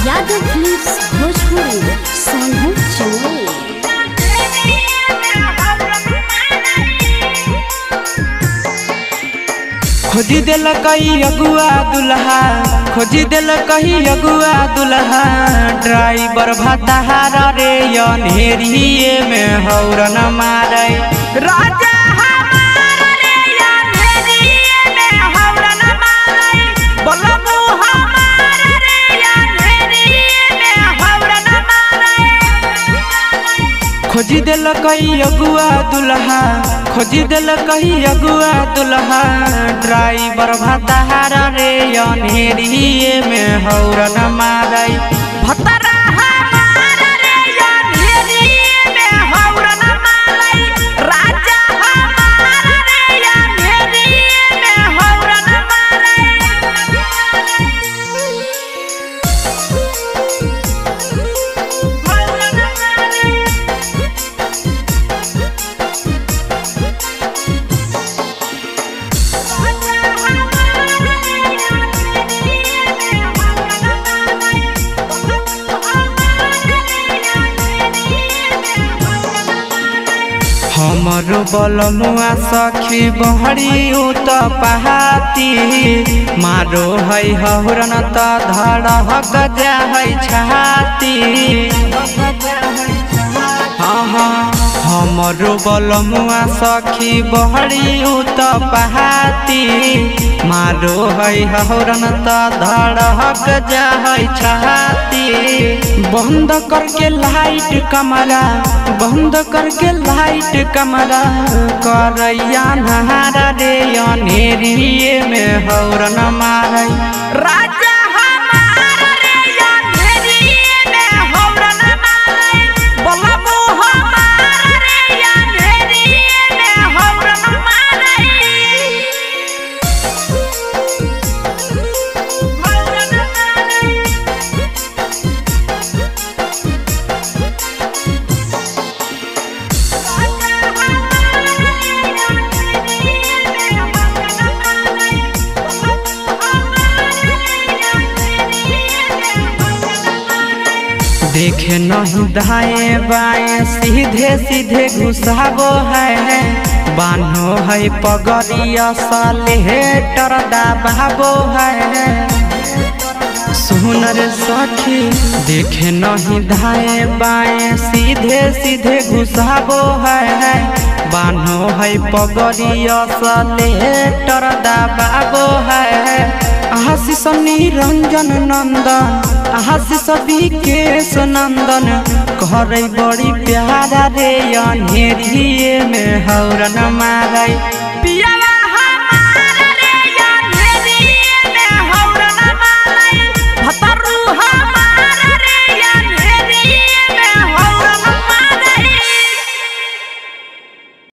Yadav films Bhojpuri Sonu Chamoli. खोजी दिल कही अगुआ दुल्हा, खोजी दिल कही अगुआ दुल्हा, ड्राइवर भताहार रे अन्हेरिए में हौरन मारे। राजा हमार रे अन्हेरिए में हौरन मारे, बोलबू हमार रे अन्हेरिए में हौरन मारे। खोजी दिल कही अगुआ दुल्हा, खोजी दिल कही अगुआ दुल्हा, ड्राइवर भताहार रे अन्हेरिए में हौरन मारे। भतरा हमार रे अन्हेरिए में हौरन मारे, राजा हमार रे अन्हेरिए में हौरन मारे। हमरो बलमुआ सखी बहरी उत पहाती, मारो है हौरन त धड़क जा है छाती। हाँ हाँ हमरो बलमुआ सखी बहरी उत पहाती, मारो है हौरन त धड़क जा है छाती। बंद करके लाइट कमरा, बंद करके लाइट कमरा, करैया नहारा रे अन्हेरिए में हौरन मारे। राजा हमार रे अन्हेरिए में हौरन मारे, बोलबू हमार रे अन्हेरिए में हौरन मारे। देखे नहीं दाएं बाएं सीधे सीधे घुसाबो है, बान्हो है पगड़िया सलेटर दबाबो है। सुन रे सखी देखे नहीं दाएं बाएं सीधे सीधे घुसाबो है, बान्हो है पगड़िया सलेटर दबाबो है। आशीष निरंजन नंदन, आशीष विकेश नंदन, करे बड़ी प्यारा रे अन्हेरिए में हौरन मारे। पिया